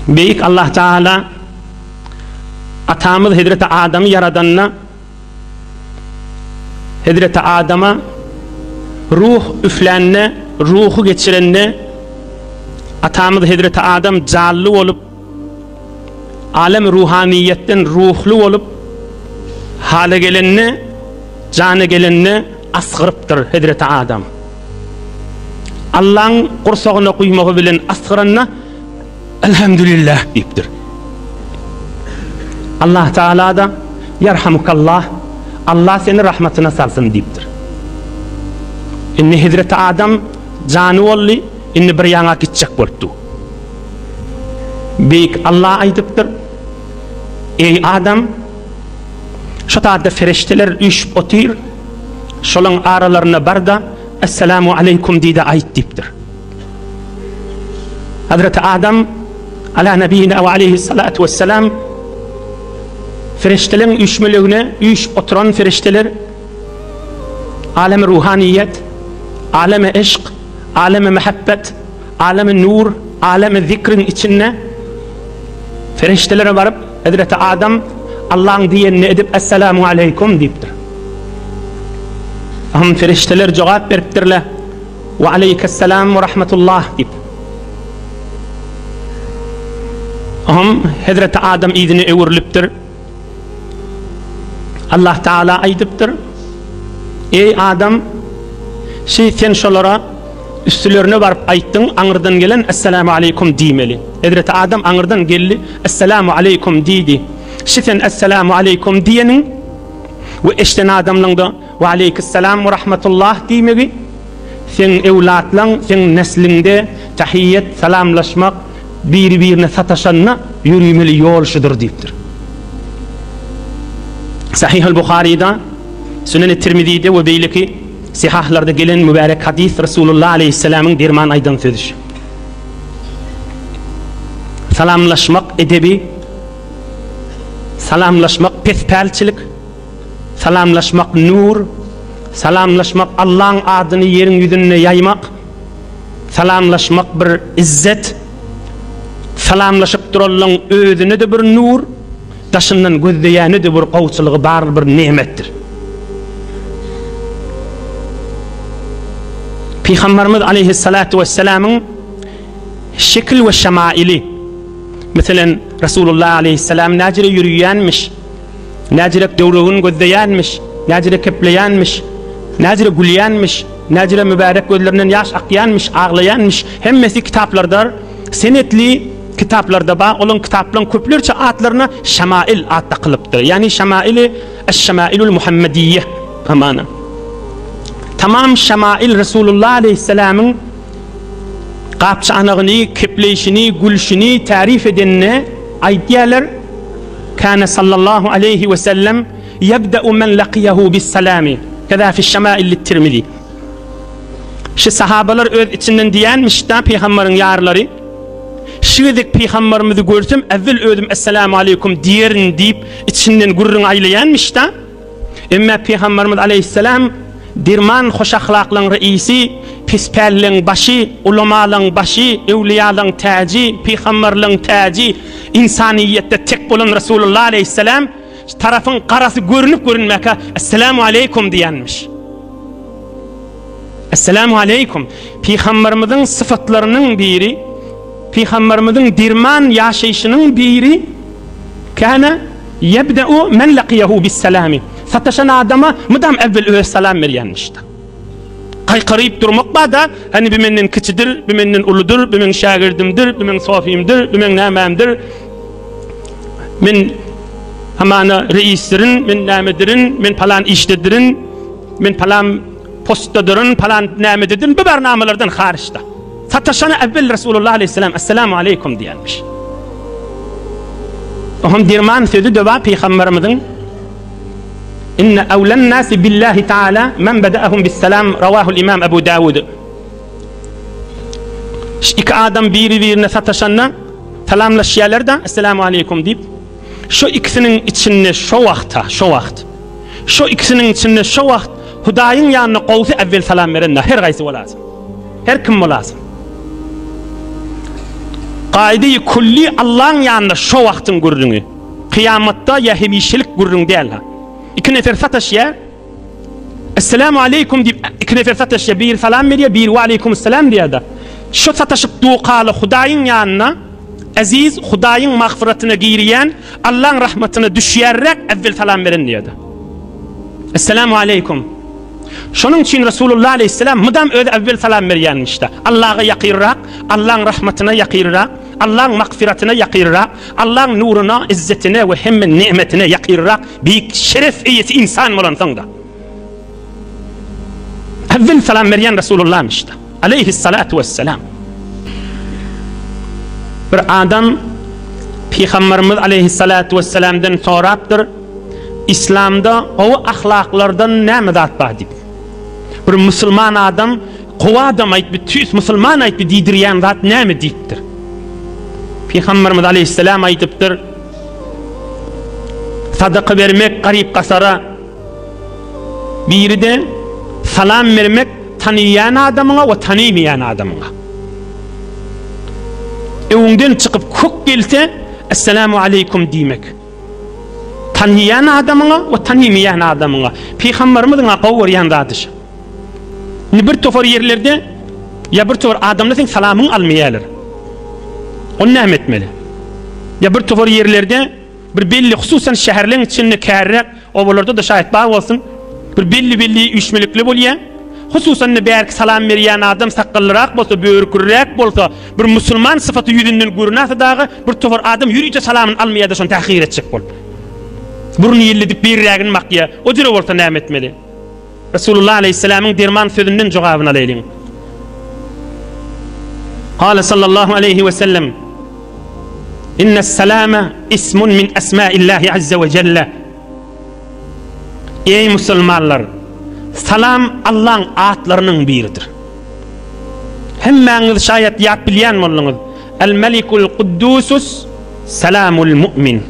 Beýik Allah Taala atamyz Hezreti Adamy ýaradanda Hezreti Adama ruh üflände, ruhy geçirende atamyz Hezreti Adam janly bolup alem ruhaniýetden ruhly bolup hala gelende, jana gelende asgyrypdyr Hezreti Adam. Allaň gursagyna guýmagy bilen asgyranda Elhamdülillah diýipdir. Allah Teala-da Ýarhamukallah, Allah seni rahmatyna salsyn diýipdir. Indi Hezreti Adam jany boldy, indi bir ýaňa gitjek bolupdy. Beýik Allah aýdypdyr, Eý Adam, şu taýda ferişdeler üýşüp otyr, şolaň aralaryna bar-da, Esselamu aleýkum diý-de aýt diýipdir. Hazreti Adam ala nebiyina we aleyhissalatu vesselam ferişteleriň üýşmelegine üýşüp oturan ferişteler alemi ruhaniýet, alemi yşk, alemi muhabbet, alemi nur, alemi zikriň içinde feriştelere baryp Hazreti Adam Allaň diýenini edip Esselamu aleýkum diýipdir. Hum ferişteler jogap beripdirler. We aleýkesselam we rahmetullah diýip. Oňam Hezreti Adam yzyna öwrülipdir. Allah Taala aýdypdyr: Eý Adam, şi sen şolara üstülerine baryp aýtdyň, aňyrdan gelen Esselamu aleýkum diýmeli. Hezreti Adam aňyrdan geldi, Esselamu aleýkum diýdi. Şi sen Esselamu aleýkum diýeniň we eşden adamlaňda We aleýkissalam we rahmetullah diýmegi, seň öwlatlaň, seň nesliňde tahiýýet, salamlaşmak, biri-birine sataşanda ýörümeli ýol şudur diýipdir. Sahyhul Buharyda, Süneni Tirmizide we beýleki sihahlarda gelen mübärek hadys Resulullah aleýhissalamyň derman aýdan sözi şu. Salamlaşmak edebi, salamlaşmak pespälçilik, Salamlaşmak nur, salamlaşmak Allaň adyny ýeriň ýüzünde ýaýmak, salamlaşmak bir izzet, salamlaşyp duranlaň özüne-de bir nur, daşyndan gözleýäne-de bir gowçulygy bar bir nemetdir. Pygamberimiz aleýhissalatu wessalamyň şekil we şemaili, meselen, Resulullah aleýhissalam näjere ýörüýänmiş, Näjirek döwregin gözleýänmiş, näjire kepleýänmiş, näjire gülýänmiş, näjire mübärek gözlerinden ýaş akýanmyş, aglaýanmyş, hemmesi kitaplarda, senetli kitaplarda bar, olaň kitaplaryň köplerçe atlaryna Şemail at dakylypdyr. Ýagny Şemaili Eş-Şemailul Muhammediýe hamana. Tamam Şemail Resulullah aleýhissalamyň gapçanagyny, kepleýşini, gülşüni täryf edende aýdýarlar, Kâne sallallahu aleýhi we sellem ýebde'u men lakiýehu bis-salami, keza fiş-şemâil lit-Tirmizi. Şi sahabalar öz içinden diýenmiş-da pygambaryň ýarlary, Şi gezek pygambarymyzy görsem äwwel özüm Esselamu aleýkum diýerin diýip içinden gürrüň aýlaýanmyş-da. Emmä Pygamberimiz aleýhissalam derman hoşahlaklaň reisi, pespälleň başy, ulamalaň başy, öwlüýalaň täji, pygamberleň täji, ynsanyýetde tek bolan Resulullah aleýhissalam tarapyň garasy görünip görünmäkä Esselamu aleýkum diýenmiş. Esselamu aleýkum. Pygamberimiziň syfatlarynyň biri, Pygamberimiziň derman ýaşaýşynyň biri Käne ýebde'u men lakiýehu bis-salami. Sataşan adama mydam äwwel özi salam berýänmişdi. Gaýkaryp durmak bar-da, hany bi menden kiçidir, bi menden uludyr, bi meň şägirdimdir, bi meň sofimdir, bi meň nämämdir. Men hamana reisdirin, men nämedirin, men palan işdedirin, men palan postdadyryn, palan nämededirin, bu barnamalardan haryçda. Sataşana äwwel Resulullah aleýhissalam Esselamu aleýkum diýenmiş. Oňam derman sözi de bar pygamberimiziň Inne awlan nasi billahi taala men bada'ahum bis-salam rawahul imam Abu Dawud. Şu iki adam biri-birine sataşanda salamlaşýarlar da Esselamu aleýkum diýip. Şu ikisiniň içinde şo wagta, şo wagt. Şu ikisiniň içinde şo wagt Hudaýyň ýanynda gowsy äwwel salam berende her gaýsy bolasyn. Her kim bolasyn. Kaýda-i külli Allaň ýanynda şo wagtyň gürrüňi. Kyýamatda ýa hemişelik gürrüň däl-ha. Iki nefer sataşýar. Esselamu aleýkum diýip iki nefer sataşýar. Biri salam berýär, biri we aleýkumessalam diýýär-de. Şo sataşyp dukaly Hudaýyň ýanyna eziz Hudaýyň magfyratyna girýän, Allaň rahmatyna düşýärräk äwwel salam beren diýýär-de. Esselamu aleýkum. Şonuň üçin Resulullah aleýhissalam mydam özi äwwel salam berýänmişde. Allaha ýakynrak, Allaň rahmatyna ýakynrak, Allaň magfyratyna ýakynrak, Allaň nuruna, izzetine we hemme nemetine ýakynrak beýik şeref eýesi insan bolansoň-da. Äwwel salam berýän Resulullahmyşda. Aleýhissalatu wesselam. Bir adam Pygamberimiz aleýhissalatu wesselamdan sorapdyr, Islamda gowy ahlaklardan näme zat bar diýip. Bir musulman adam gowy adam aýtby, tüýs musulman aýtby diýdirýän zat näme diýipdir. Pygamberimiz aleýhissalam aýdypdyr, Sadaka bermek garyp-gasara, biri-de salam bermek tanyýan adamyňa we tanymaýan adamyňa. Öňüňden çykyp kök gelse, Esselamu aleýkum diýmek. Tanyýan adamyňa we tanymaýan adamyňa. Pygamberimiziň-a gowy görýän zady şu. Indi bir topar ýerlerde ýa bir topar adamlar seň salamyňy almaýarlar. Ony näme etmeli? Ýa bir topar ýerlerde bir belli, hususan şäherleň içinde kärräk, obalarda-da şaýat bar bolsun, bir belli-belli üýşmelikli bolýar. Hususan-da bärki salam berýän adam sakgallyrak bolsa, börükliräk bolsa, bir musulman sypaty ýüzünden görünäse dagy, bir topar adam ýörite salamyny almaýar-da şony tähir etjek bolup. Burnuny ýelledip berirägini bakýar. O jüre bolsa näme etmeli? Resulullah aleýhissalamyň derman sözünden jogabyny alaýlyň. Kale sallallahu aleýhi we sellem Innes-salame ismun min esmaillahi azze we jelle. Eý musulmanlar, salam Allaň atlarynyň biridir. Hemmäňiz şaýat ýat bilýän bolduňyz. El-Melikul Kuddusus Salamul Mu'min.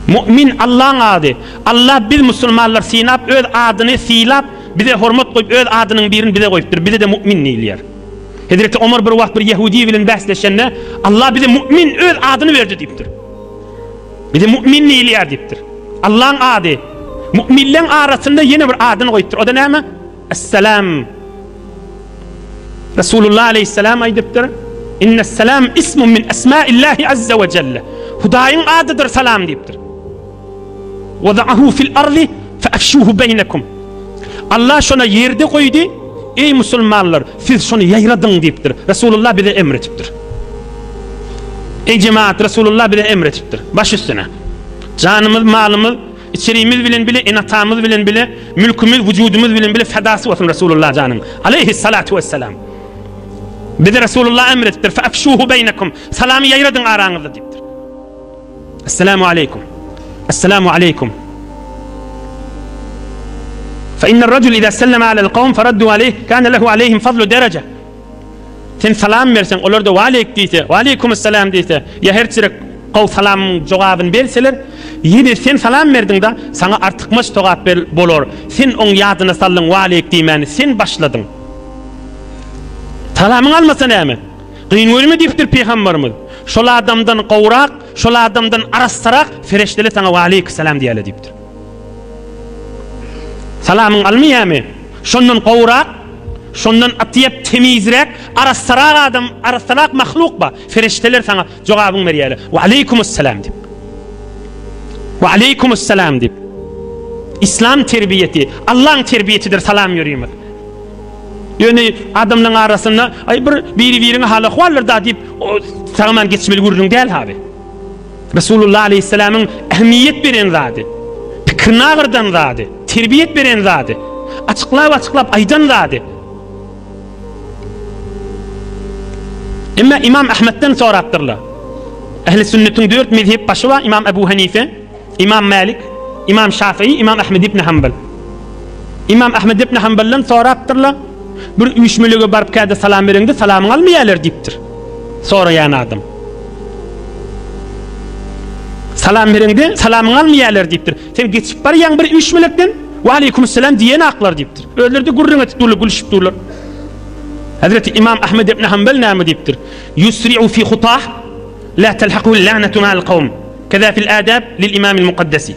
Mu'min Allaň ady. Allah biz musulmanlar synap öz adyny sylap bize hormat goýup öz adynyň birini bize goýupdyr. Bize-de mu'min diýilýär. Hezreti Omar bir wagt bir ýehudi bilen bäsleşende Allah bize mu'min öz adyny berdi diýipdir. Bize mu'min diýilýär diýipdir. Allaň ady. Mu'minleň arasynda ýene bir adyny goýupdyr. O-da näme? Esselam. Resulullah aleyhisselam aýdypdyr. Innesselam ismun min esmaillahi azza we jelle. Hudaýyň adydyr salam diýipdir. Wada'ahu fil ardi fe afşuhu beýnekum. Allah şona ýerde goýdy. Eý musulmanlar, siz şony ýaýradyň diýipdir. Resulullah bize emr etipdir. Eý jemaat, Resulullah bize emr etipdir. Baş üstüne. Janymyz, malymyz, içerimiz bilen bile, ene-atamyz bilen bile, mülkümiz, wujudymyz bilen bile fedasy bolsun Resulullah janyň. Aleyhissalatu vesselam. Bize Resulullah emr etipdir. Fe afşuhu beýnekum. Salamy ýaýradyň araňyzda diýipdir. Esselamu aleýkum. Esselamu aleýkum. Fe inner rejul iza selleme alel kawm feraddu aleyh kâne lehu aleyhim fazlu dereje. Sen salam berseň, olar-da waleýk diýse, waleýkumessalam diýse, ýa her çirek gowy salamyň jogabyny berseler, ýene sen salam berdiň-de, saňa artykmaç togap ber bolar. Sen oň ýadyna saldyň waleýk diýmäni, sen başladyň. Salamyňy almasa näme? Gyn görme diýipdir pygamberimiz. Şol adamdan gowrak, şol adamdan arassarak fereşteler saňa waleýkissalam diýerler diýipdir. Salamyň almaýarmy? Şondan gowrak, şondan atyýap temizräk, arassarak adam, arassarak mahluk bar. Fereşteler saňa jogabyň berýärler. Waleýkumussalam diýip. Waleýkumussalam diýip. Islam terbiýeti, Allaň terbiýetidir salam ýörümek. Ýöne adamlaryň arasynda aý bir biri-biriňe hal-ahwaldyr da diýip, sagaman geçmeli gürrüň däl haby. Resulullah aleýhissalamyň ähmiýet beren zady, pikirini agyrdan zady, terbiýet beren zady, açyklap-açyklap aýdan zady. Emma Imam Ahmetden sorapdyrlar. Ähli sünnetiň dört mezhep başy bar, Imam Ebu Hanife, Imam Mälik, Imam Şafii, Imam Ahmed ibn Hanbal. Imam Ahmed ibn Hanbaldan sorapdyrlar, bir üýşmelige baryp käde salam bereňde salamyňy almaýarlar diýipdir. Soraýan adam. Salam bereňde salamyňy almaýarlar diýipdir. Sen geçip barýaň bir üýşmelekden, Waleýkumessalam diýenaklar diýipdir. Özleri-de gürrüň edip durlar, gülüşip durlar. Hezreti Imam Ahmed ibn Hanbel näme diýipdir? Yusri'u fi hutah la telhakuhu la'natu ma'al kawm. Keza fil adab lil imamil mukaddesi.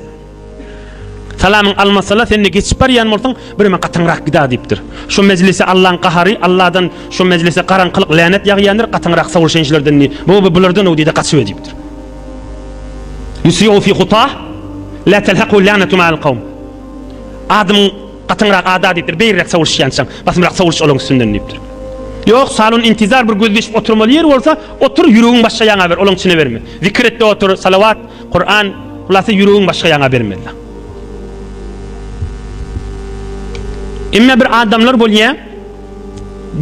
Salamyň almasala sen-de geçip barýan bolsaň, bireme gataňrak gida diýipdir. Şu mejlise Allaň gahary, Alladan şu mejlise garaňkylyk, länet ýagýandyr, gataňrak sowulşençilerden diý. Bu bulardan o diýde gaçyber diýipdir. Yusri'u fi hutah la telhakuhu la'natu ma'al kawm. Adymyň Gatyňrak ada diýipdir, beýigräk sowulşýançaň, basymrak sowulyş olaň üstünden diýipdir. Ýok, salon intizar bir gözleşip oturmaly ýer bolsa, otur, ýüregiň başga ýaňa ber, olaň içine berme. Zikir et-de otur, salawat, Kuran, hulasa ýüregiň başga ýaňa bermeli. Emme bir adamlar bolýa,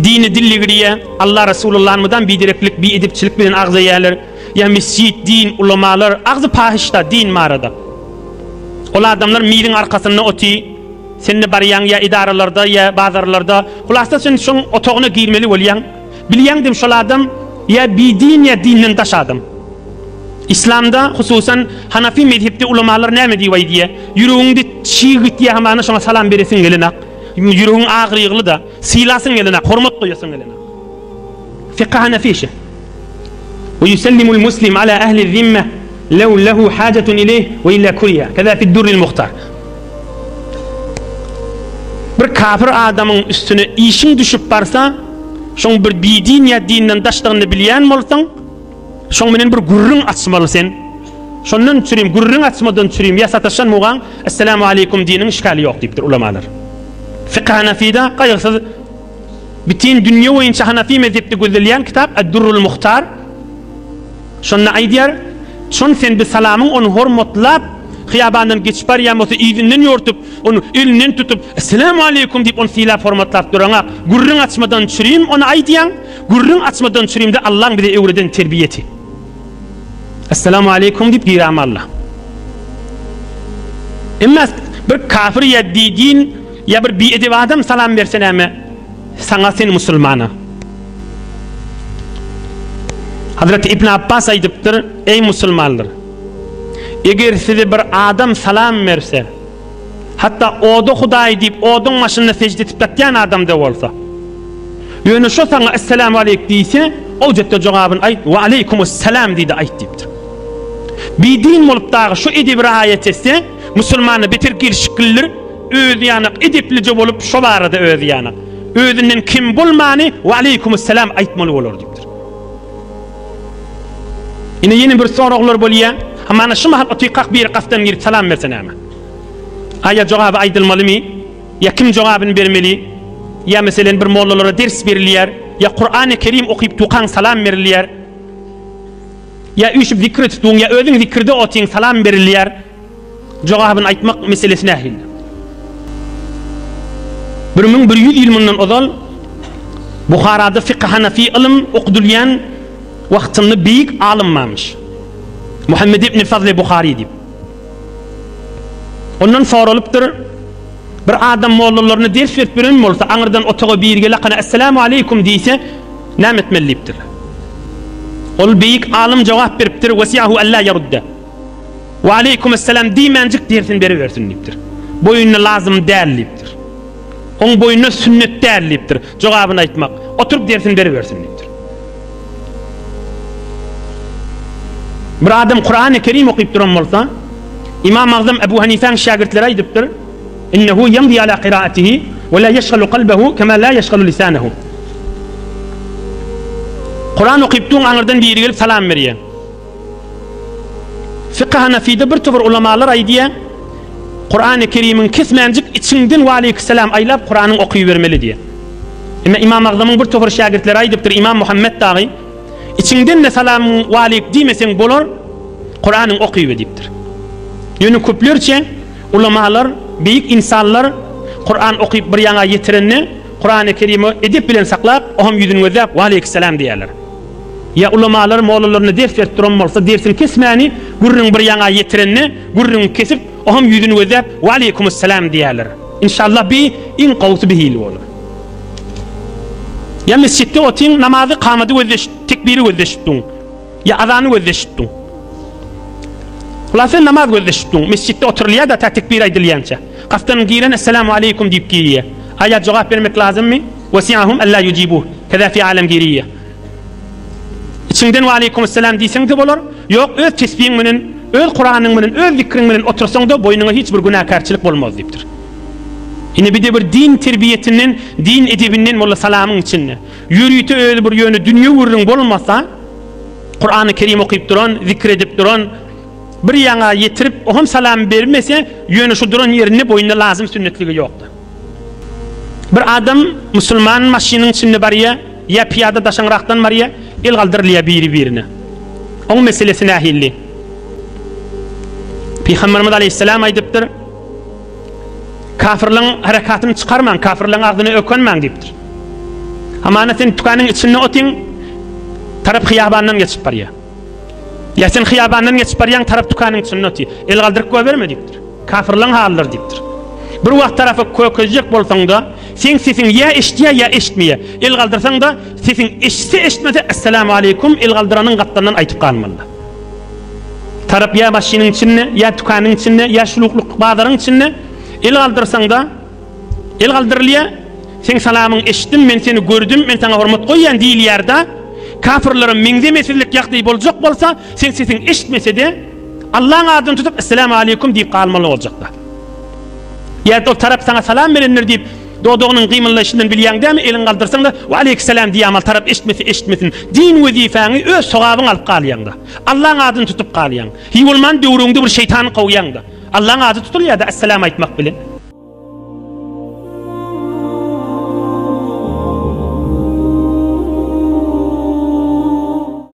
dini dilligirýä, Allah Resulullahny mydam bidereklik, biedepçilik bilen agzaýarlar, ýa mesjit, din, ulamalar, agzy pahyşda, din barada. Ol adamlar miziň arkasynda oty, sen-de barýaň ýa edaralarda, ýa bazarlarda, hulasa sen şoň otagyna girmeli bolýaň. Bilýäňdem şol adam ýa bidin ýa dinden daş adam. Islamda, hususan Hanafi mezhepde ulamalar näme diýip aýdýa? Ýüregiňde çig gitýä hamana şoňa salam beresiň gelenak. Ýüregiň agyrygly-da, sylasyň gelenak, hormat goýasyň gelenak. Fykh Hanafi şe. Ve yusellimul muslim ala ehli zimme lew lehu hacetun ileyh ve illa kuriha. Keza fi durril muhtar. Bir kafir adamyň üstüne işiň düşüp barsa, şoň bir bidin ýa dinden daşdygyny bilýän bolsaň, şoň bilen bir gürrüň açmaly sen. Şondan çürim, gürrüň açmadan çürim ýa sataşan mugaň Esselamu aleýkum diýeniň işgali ýok diýipdir ulamalar. Fykh Hanafida gaýgysyz Bütin dünýe boýunça Hanafi mezhepde gözlelýän kitap Ad-Durrul Muhtar şonda aýdýar, Çon sen bi salamyň ony hormatlap, hyýabandan geçip barýan bolsa yzyndan ýortup, ony elinden tutup, Esselamu aleýkum diýip ony sylap hormatlap duraňak. Gürrüň açmadan çürim ony aýdýaň, gürrüň açmadan çürimde Allaň bize öwreden terbiýesi. Esselamu aleýkum diýip girama Alla. Emma bir kafir ýa bidin Ýa bir biedep adam salam berse näme saňa sen musulmana. Hazreti Ibn Abbas aýdypdyr, Eý musulmanlar! Eger size bir adam salam berse, hatda oda hudaý diýip oduň başynda sežde etip ýatýan adam-da bolsa, ýöne şo saňa Esselamu aleýk diýse, ol jetde jogabyny aýt, Wa aleýkumussalam diý-de aýt diýipdir. Bidin bolup dagy şu edebi raýat etse, musulmana beter gelşiklidir. Özi ýanak edeplije bolup şo barada özi ýanak. Özünden kem bolmany Waleýkumessalam aýtmaly bolar diýipdir. Ine ýene bir soraglar bolýa. Hamana şu mahal otykak biri gapdan girip salam berse näme? Aýa jogaby aýdylmalymy? Ýa kim jogabyny bermeli? Ýa meselen bir mollalara ders berilýär, ýa Kurany Kerim okyp dukaň salam berilýär. Ýa üýşüp zikr etip duň, ýa özüň zikirde otyň salam berilýär. Jogabyny aýtmak meselesi nähili? 1100 ýyl mundan ozal Buharada fykh hanafi ylym okudylýan wagtynda beýik alym barmyş. Muhammed ibn Fazl Buhary diýip. Ondan soralypdyr, bir adam mollalaryna ders berip ýören bolsa, aňyrdan otaga biri gelip, Akana Esselamu aleýkum diýse, näme etmeli diýipdir. Ol beýik alym jogap beripdir, Wesiahu alla ýarudda. Waleýkumessalam diýmänjik dersini beribersin diýipdir. Boýnuna lazym däl diýipdir. Oň boýnuna sünnet däl diýipdir. Jogabyny aýtmak. Oturyp dersini beribersin diýipdir. Bir adam Kurany Kerim okyp duran bolsa, Imam Agzam Ebu Hanifäň şägirtleri aýdypdyr, Innehu ýemdi ala kiraatihi we la ýeşgalu kalbehu kema la ýeşgalu lisanehu. Kuran okyp duň aňyrdan biri gelip salam berýär. Fykh Hanafide bir topar ulamalar aýdýar, Kurany Kerimiň kesmänjik içiňden Waleýkisselam aýlap Kuranyň okybermeli diýýär. Emma Imam Agzamyň bir topar şägirtleri aýdypdyr, Imam Muhammet dagy içiňden-de salamyň waleýk diýmeseň bolar, Kuranyň okyber diýipdir. Ýöne köplerçe ulamalar, beýik ynsanlar Kuran okyp bir ýaňa ýetirende Kurany Kerimi edep bilen saklap, oňam ýüzüni gözläp Waleýkisselam diýýärler. Ýa ulamalar mollalaryna ders berip duran bolsa, dersini kesmäni, gürrüňi bir ýaňa ýetirende, gürrüňi kesip, oňam ýüzüni gözläp, Waleýkumussalam diýerler. Inşallah bi iň gowusy bi hili bolar. Ýa mesjitde otyň, namazy kamady gözleşip, tekbiri gözleşip duň. Ýa azany gözleşip duň. Hulasa namaz gözleşip duň. Mesjitde oturylýar-da tä tekbir aýdylýança. Gapdan giren Esselamu aleýkum diýip girýär. Aýa jogap bermek lazymmy? Wesi'ahum alla yujibuh. Keza fi alemgiriýe. Içiňden Waleýkumessalam diýseň-de bolar, ýok öz tesbihiň menen, öz Kuranyň menen, öz zikriň menen otursaň-da boýnuňa hiç bir günäkärçilik bolmaz diýipdir. Ine bir-de bir din terbiýesinden, din edebinden boldy salamyň içinde. Ýörite özi bir ýöne dünýe gürrüň bolmasa, Kurany Kerim okyp duran, zikr edip duran, bir ýaňa ýetirip, o hem salam bermese, ýöne şu duran ýerinde boýnuna lazym sünnetligi ýokdur. Bir adam musulman maşynyň içinde barýa, ýa pyýada daşaňrakdan barýa, el galdyrylýa biri-birine. Oň meselesi nähilli? Pygamberimiz aleýhissalam aýdypdyr, Kafirleň herekatyny çykarmaň, kafirleň agzyna ökünmäň diýipdir. Hamana sen tükanyň içinde otyň, tarap hyýabandan geçip barýa. Ýa sen hyýabandan geçip barýaň, tarap tükanyň içinde otyr. El galdyryp goýberme diýipdir. Kafirleň halydyr diýipdir. Bir wagt tarapa kökezjek bolsaň-da, seň sesiň ýa eşidýär, ýa eşitmeýär. El galdyrsaň-da, sesiň eşitse eşitmese, Esselamu aleýkum, el galdyranyň gapdalyndan aýtyp galmaly. Tarap ýa maşynyň içinde, ýa tükanyň içinde, ýa şuluklyk bazaryň içinde el galdyrsaň-da, el galdyrylýar, seň salamyňy eşitdim, men seni gördüm, men saňa hormat goýýan diýilýär-de, kafirlere meňzemesizlik ýagdaýy boljak bolsa, seň sesiň eşitmese-de, Allaň adyny tutup Esselamu aleýkum diýip galmaly boljakda. Ýa-da ol tarap saňa salam berendir diýip, dodagynyň gymyldaýşyndan bilýäň dämi, eliňi galdyrsaň-da, Waleýkissalam diýýäň, tarap eşitmese eşitmesin. Din wezipäňi öz sogabyňa alyp galýaň-da. Allaň adyny tutup galýaň. Hiý bolman döwrüňde bir şeýtany kowýaň-da. Allaň ady tutulýar-da Esselam aýtmak bilen.